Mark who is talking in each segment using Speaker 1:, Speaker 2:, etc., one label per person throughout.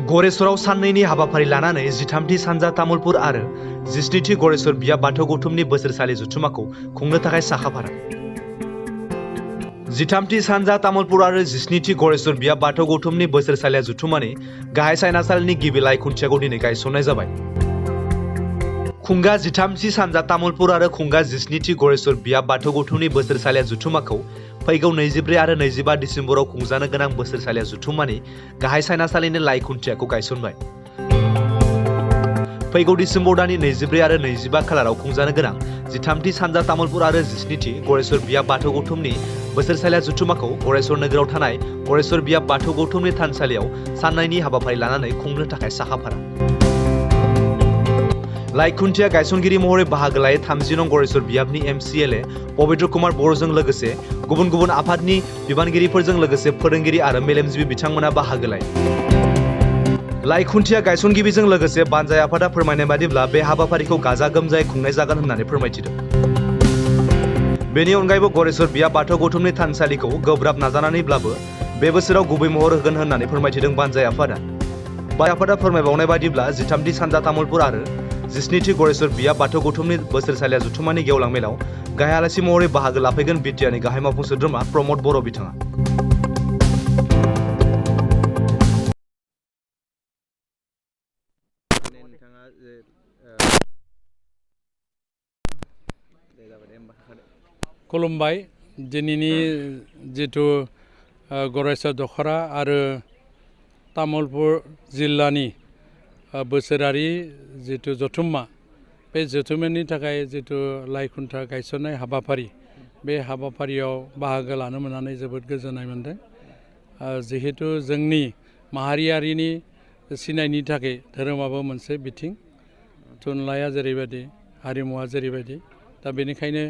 Speaker 1: गरेश्वराव साननैनि हाबाफारि लानानै 13थि सानजा तामुलपुर आरो 17थि गरेश्वर बियाब बाथौ गौथुमनि बोसोरसालि जथुम्माखौ खुंनो थाखाय साखाफारा। 13थि सानजा तामुलपुर आरो 17थि गरेश्वर बियाब बाथौ गौथुमनि बोसोरसालिया जथुम्मानि गाहाय सायनासालिनि गिबि लाइ खुन्थियाखौ दिनै गायसननाय जाबाय। खुंगा 13थि सानजा तामुलपुर आरो खुंगा 17थि गरेश्वर बियाब बाथौ गौथुमनि बोसोरसालिया जथुम्माखौ फैगौ 24 आरो 25 डिसेम्बराव खुंजानो गोनां बोसोरसालिया जथुम्मानि गाहाय सायनासालिनि लाइ खुन्थियाखौ गायसनबाय। फैगौ डिसेम्बर दाननि 24 आरो 25 खालाराव खुंजानो गोनां 13थि सानजा तामुलपुर आरो 17थि गरेश्वर बियाब बाथौ गौथुमनि बोसोरसालिया जथुम्माखौ गरेश्वर नोगोराव थानाय गरेश्वर बियाब बाथौ गौथुमनि थानसालियाव साननैनि हाबाफारि लानानै खुंनो थाखाय साखाफारा। लाइ खुन्थिया गायसनगिरि महरै बाहागो लायो 30 नं गरेश्वर बियाबनि MCLA पबित्र कुमार बर'जों लोगोसे गुबुन गुबुन आफादनि बिबानगिरिफोरजों लोगोसे फोरोंगिरि आरो मेलेमजिबि बिथांमोना बाहागो लायो। लाइ खुन्थिया गायसनगिरिजों लोगोसे बानजाय आफादा फोरमायनाय बादिब्ला बे हाबाफारिखौ गाजा गोमजायै खुंनाय जागोन होननानै फोरमायथिदों। बेनि अनगायैबो गरेश्वर बियाब बाथौ गौथुमनि थानसालिखौ गोब्राब नाजानानैब्लाबो बे बोसोराव गुबै महर होगोन होननानै फोरमायथिदों बानजाय आफादा। बाय आफादा फोरमायबावनाय बादिब्ला 13थि सानजा तामुलपुर आरो 17थि गरेश्वर बियाब बाथौ गौथुमनि बोसोरसालिया जथुम्मानि गेवलां मेलाव गाहाय आलासि महरै बाहागो लाफैगोन बिटिआरनि गाहाय मावफुं सोद्रोमा प्रमद बर' बिथाङा।
Speaker 2: खुलुमबाय। दिनैनि जिथु गरेश्वर दख'रा आरो तामुलपुर जिल्लानि बोसोरारि जिथु जथुम्मा, बे जथुम्मानि थाखाय जिथु लाइ खुन्था गायसननाय हाबाफारि, बे हाबाफारियाव बाहागो लानो मोननानै जोबोद गोजोननाय मोनदों। जिहेतु जोंनि माहारियारिनि सिनायनि थाखाय धोरोमाबो मोनसे बिथिं, थुनलाइया जेरैबायदि हारिमुवा जेरैबायदि, दा बेनिखायनो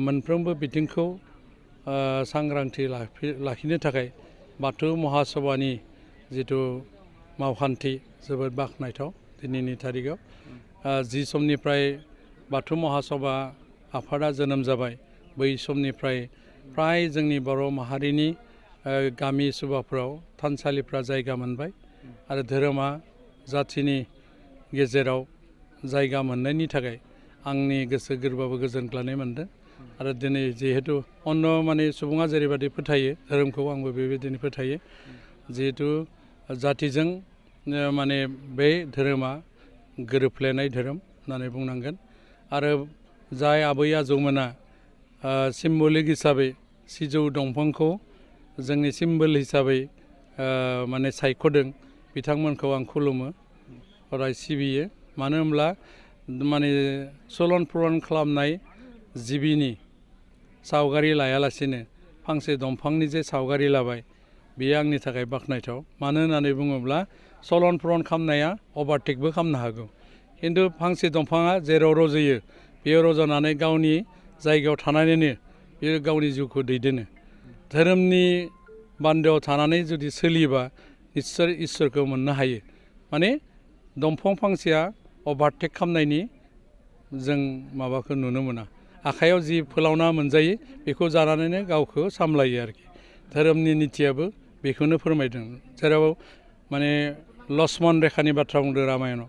Speaker 2: मोनफ्रोमबो बिथिंखौ सांग्रांथि लाखिनो थाखाय बाथौ महासभानि जिथु मावखान्थि जोबोद बाख्नायथाव। दिनैनि थारिखआव जि समनिफ्राय बाथौ महासभा आफादा जोनोम जाबाय, बै समनिफ्राय फ्राय जोंनि बर' माहारिनि गामि सुबाफ्राव थानसालिफ्रा जायगा मोनबाय आरो धोरोमा जाथिनि गेजेराव जायगा मोननायनि थाखाय आंनि गोसो गोरबोआबो गोजोनग्लायनाय मोनदों। आरो दिनै जिहेतु अन्य सुबुङा जेरैबायदि फोथायो धोरोमखौ, आंबो बेबायदिनो फोथायो। जिहेतु जातिजों बे धोरोमा गोरोबफ्लेनाय धोरोम होननानै बुंनांगोन। आरो जाय आबै आजौमोना सिम्बलिक हिसाबै सिजौ दंफांखौ जोंनि सिम्बल हिसाबै सायख'दों, बिथांमोनखौ आं खुलुमो, अराय सिबियो। मानो होनब्ला सलन पुरन खालामनाय जिबिनि सावगारि लायालासिनो फांसे दंफांनि जे सावगारि लाबाय, बेयो आंनि थाखाय बाख्नायथाव। मानो होननानै बुङोब्ला सलन पुरन खालामनाया अभारटेकबो खालामनो हागौ, खिन्थु फांसे दंफाङा जेराव रज'यो बेयो रज'नानै गावनि जायगायाव थानानैनो बेयो गावनि जिउखौ दैदेनो। धोरोमनि बान्दोआव थानानै जुदि सोलियोबा निस्सय इसोरखौ मोननो हायो। दंफां फांसेया अभारटेक खालामनायनि जों माबाखौ नुनो मोना। आखाइयाव जि फोलावना मोनजायो बेखौ जानानैनो गावखौ सामलायो आरोखि। धोरोमनि नितियाबो बेखौनो फोरमायदों, जेराव लक्ष्मण रेखानि बाथ्रा बुंदों रामायणाव।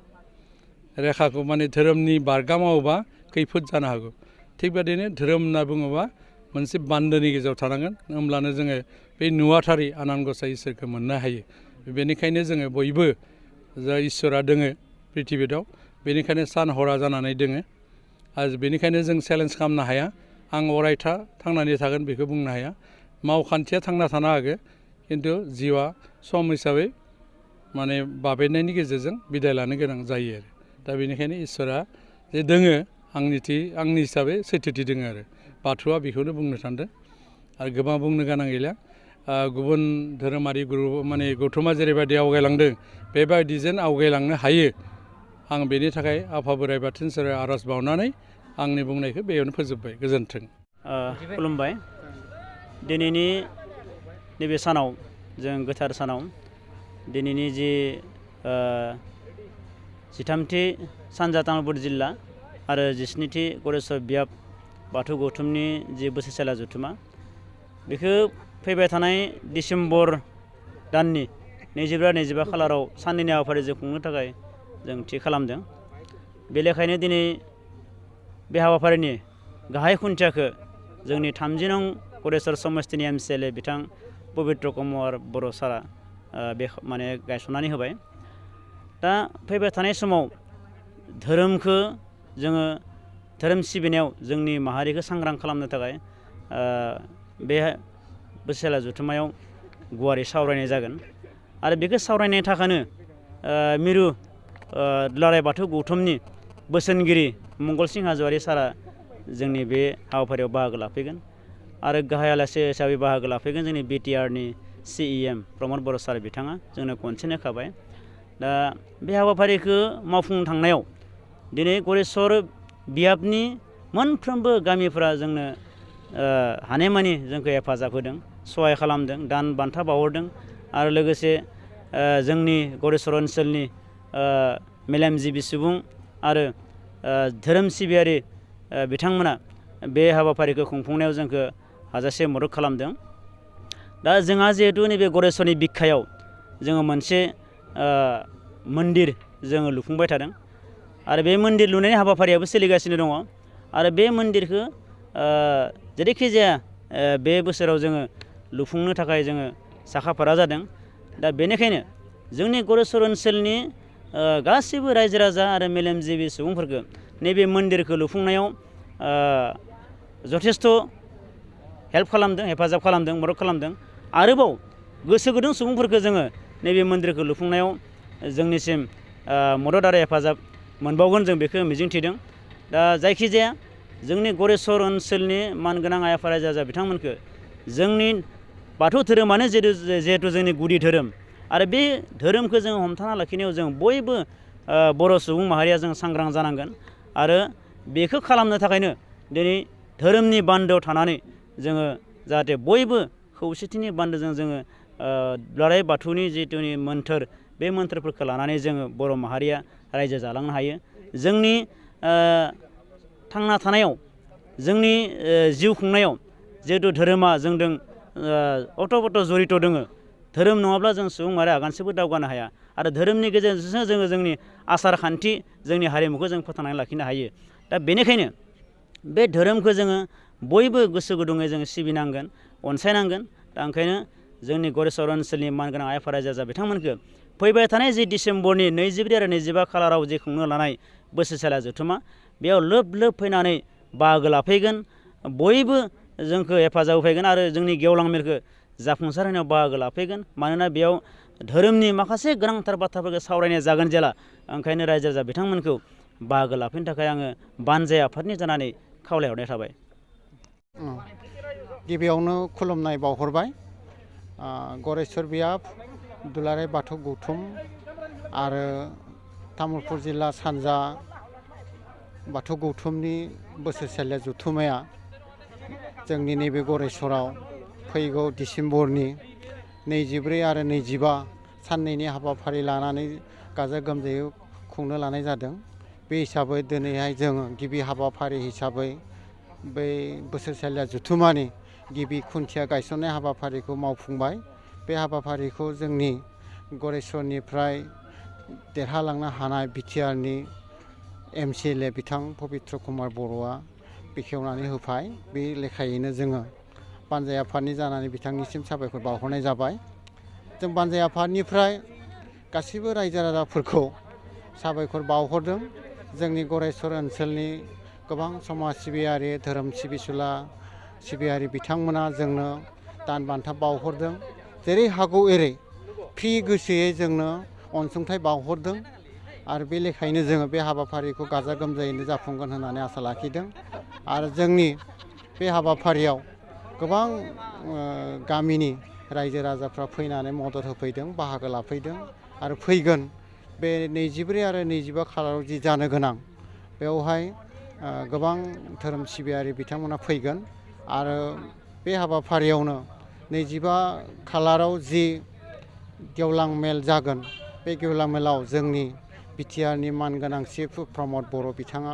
Speaker 2: रेखाखौ धोरोमनि बारगा मावोबा खैफोद जानो हागौ। थिग बेबायदिनो धोरोम होनना बुङोबा मोनसे बान्दोनि गेजेराव थानांगोन, होमब्लानो जोङो बे नुवाथारि आनान गसाइ इसोरखौ मोननो हायो। बेनिखायनो जोङो बयबो जा इसोरा दोङो प्रिथिबियाव, बेनिखायनो सान हरा जानानै दोङो। आरो बेनिखायनो जों चेलेन्ज खालामनो हाया, आं अरायथा थांनानै थागोन बेखौ बुंनो हाया। मावखान्थिया थांना थानो हागौ, खिन्थु जिउआ सम हिसाबै बाबेननायनि गेजेरजों बिदाय लानो गोनां जायो आरो। दा बेनिखायनो इसोरा जे दोङो, आंनि हिसाबै सैथोथि दोङो आरो। बाथौआ बेखौनो बुंनो सानदों आरो गोबां बुंनो गोनां गैला। गुबुन धोरोमारि गौथुमा जेरैबायदि आवगायलांदों बेबायदिजों आवगायलांनो हायो, आं बेनि थाखाय आफा बोराइ बाथौनि सेराव आर'ज बावनानै आंनि बुंनायखौ बेयावनो फोजोबबाय। गोजोन्थों।
Speaker 3: खुलुमबाय। दिनैनि नैबे सानाव, जों गोथार सानाव, दिनैनि जि 13थि सानजा तामुलपुर जिल्ला आरो 17थि गरेश्वर बियाब बाथौ गौथुमनि जि बोसोरसालिया जथुम्मा, बेखौ फैबाय थानाय डिसेम्बर दाननि 24-25 खालाराव साननैनि हाबाफारिजों खुंनो थाखाय जों थि खालामदों। बे लेखायैनो दिनै बे हाबाफारिनि गाहाय खुन्थियाखौ जोंनि 30 नं गरेस्वर समस्तिनि MCLA बिथां पबित्र कुमार बर' सारा बे माने गायसननानै होबाय। दा फैबाय थानाय समाव धोरोमखौ जोङो धोरोम सिबिनायाव जोंनि माहारिखौ सांग्रां खालामनो थाखाय बे बोसोरसेला जथुम्मायाव गुवारै सावरायनाय जागोन आरो बेखौ सावरायनायनि थाखायनो मिरु दुलाराय बाथौ गौथुमनि बोसोनगिरि मंगलसिं हाज'वारि सारा जोंनि बे हाबाफारियाव बाहागो लाफैगोन आरो गाहाय आलासि हिसाबै बाहागो लाफैगोन जोंनि BTRनि CEM प्रमद बर' सार बिथाङा जोंनो खनसेनो होखाबाय। दा बे हाबाफारिखौ मावफुंनो थांनायाव दिनै गरेस्वर बियाबनि मोनफ्रोमबो गामिफोरा जोंनो हानायमानि जोंखौ हेफाजाब होदों, सहाय खालामदों, दान बान्था बावहरदों आरो लोगोसे जोंनि गरेस्वर ओनसोलनि मेलेमजिबि सुबुं आरो धोरोम सिबियारि बिथांमोना बे हाबाफारिखौ खुंफुंनायाव जोंखौ हाजासे मदद खालामदों। दा जोंहा जिहेतु नैबे गरेस्वरनि बिखायाव जोङो मोनसे मन्दिर जोङो लुफुंबाय थादों आरो बे मन्दिर लुनायनि हाबाफारियाबो सोलिगासिनो दङ आरो बे मन्दिरखौ जेरैखि जाया बे बोसोराव जोङो लुफुंनो थाखाय जोङो साखाफारा जादों। दा बेनिखायनो जोंनि गरेस्वर ओनसोलनि गासैबो रायजो राजा आरो मेलेमजिबि सुबुंफोरखौ नैबे मन्दिरखौ लुफुंनायाव जथेस्थ' हेल्प खालामदों, हेफाजाब खालामदों, मदद खालामदों। आरोबाव गोसो गुदुं सुबुंफोरखौ जोङो नैबे मन्दिरखौ लुफुंनायाव जोंनिसिम मदद आरो हेफाजाब मोनबावगोन जों बेखौ मिजिंथिदों। दा जायखिजाया जोंनि गरेस्वर ओनसोलनि मानगोनां आइ आफा रायजो राजा बिथांमोनखौ जोंनि बाथौ धोरोमानो जिहेतु जोंनि गुदि धोरोम आरो बे धोरोमखौ जों हमथाना लाखिनायाव जों बयबो बर' सुबुं माहारिया जों सांग्रां जानांगोन आरो बेखौ खालामनो थाखायनो दिनै धोरोमनि बान्दोआव थानानै जोङो जाहाथे बयबो खौसेथिनि बान्दोजों जोङो दुलाराय बाथौनि जिथुनि मोन्थोर बे मोन्थोरफोरखौ लानानै जोङो बर' माहारिया रायजो जालांनो हायो। जोंनि थांना थानायाव जोंनि जिउ खुंनायाव जिहेतु धोरोमा जोंजों अत'प्रोत जड़ित दङ। धोरोम नङाब्ला जों सुबुं माहारिया आगानसेबो दावगानो हाया आरो धोरोमनि गेजेरजोंसो जोङो जोंनि आसार खान्थि जोंनि हारिमुखौ जों फोथांनानै लाखिनो हायो। दा बेनिखायनो बे धोरोमखौ जोङो बयबो गोसो गुदुङै जोङो सिबिनांगोन, अनसायनांगोन। दा ओंखायनो जोंनि गरेस्वर ओनसोलनि मानगोनां आइ आफा रायजो राजा बिथांमोनखौ फैबाय थानाय जि डिसेम्बरनि 24 आरो 25 खालाराव जे खुंनो लानाय बोसोरसेला जथुम्मा बेयाव लोब लोब फैनानै बाहागो लाफैगोन, बयबो जोंखौ हेफाजाब होफैगोन आरो जोंनि गेवलां मेलखौ जाफुंसार होनायाव बाहागो लाफैगोन। मानोना बेयाव धोरोमनि माखासे गोनांथार बाथ्राफोरखौ सावरायनाय जागोन जेला ओंखायनो रायजो राजा बिथांमोनखौ बाहागो लाफैनो थाखाय आङो बानजाय आफादनि जानानै खावलायहरनाय थाबाय।
Speaker 4: गिबियावनो खुलुमनाय बावहरबाय गरेस्वर बियाब दुलाराय बाथौ गौथुम आरो तामुलपुर जिल्ला सानजा बाथौ गौथुमनि बोसोरसेला जथुम्माया जोंनि नैबे गरेस्वराव फैगौ डिसेम्बरनि 24 आरो 25 साननैनि हाबाफारि लानानै गाजा गोमजायै खुंनो लानाय जादों। बे हिसाबै दिनैहाय जोङो गिबि हाबाफारि हिसाबै बै बोसोरसेला जथुम्मानि गिबि खुन्थिया गायसननाय हाबाफारिखौ मावफुंबाय। बे हाबाफारिखौ जोंनि गरेस्वरनिफ्राय देरहालांनो हानाय BTRनि MCLA बिथां पबित्र कुमार बर'आ बेखेवनानै होबाय। बे लेखायैनो जोङो बानजाय आफादनि जानानै बिथांनिसिम साबायखर बावहरनाय जाबाय। जों बानजाय आफादनिफ्राय गासैबो रायजो राजाफोरखौ साबायखर बावहरदों। जोंनि गरेस्वर ओनसोलनि गोबां समाज सिबियारि धोरोम सिबिसुला सिबियारि बिथांमोना जोंनो दान बान्था बावहरदों। जेरै हागौ एरै फ्रि गोसोयै जोंनो अनसुंथाइ बावहरदों आरो बे लेखायैनो जोङो बे हाबाफारिखौ गाजा गोमजायैनो जाफुंगोन होननानै आसा लाखिदों। आरो जोंनि बे हाबाफारियाव गोबां गामिनि रायजो राजाफ्रा फैनानै मदद होफैदों, बाहागो लाफैदों आरो फैगोन बे 24 आरो 25 खालाराव जि जानो गोनां बेवहाय गोबां धोरोम सिबियारि बिथांमोना फैगोन आरो बे हाबाफारियावनो 25 खालाराव जि गेवलां मेल जागोन बे गेवलां मेलाव जोंनि BTRनि मानगोनां चिफ प्रमद बर' बिथाङा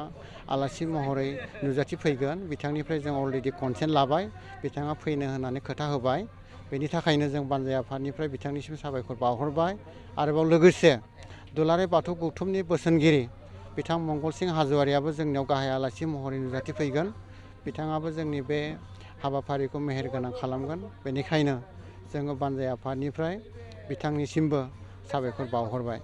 Speaker 4: आलासि महरै नुजाथिफैगोन। बिथांनिफ्राय जों अलरेडि कनसेन्ट लाबाय, बिथाङा फैनो होननानै खोथा होबाय। बेनि थाखायनो जों बानजाय आफादनिफ्राय बिथांनिसिम साबायखर बावहरबाय। आरोबाव लोगोसे दुलाराय बाथौ गौथुमनि बोसोनगिरि बिथां मंगलसिं हाज'वारियाबो जोंनियाव गाहाय आलासि महरै नुजाथिफैगोन। बिथाङाबो जोंनि बे हाबाफारिखौ मेहेरगोनां खालामगोन। बेनिखायनो जोङो बानजाय आफादनिफ्राय बिथांनिसिमबो साबायखर बावहरबाय।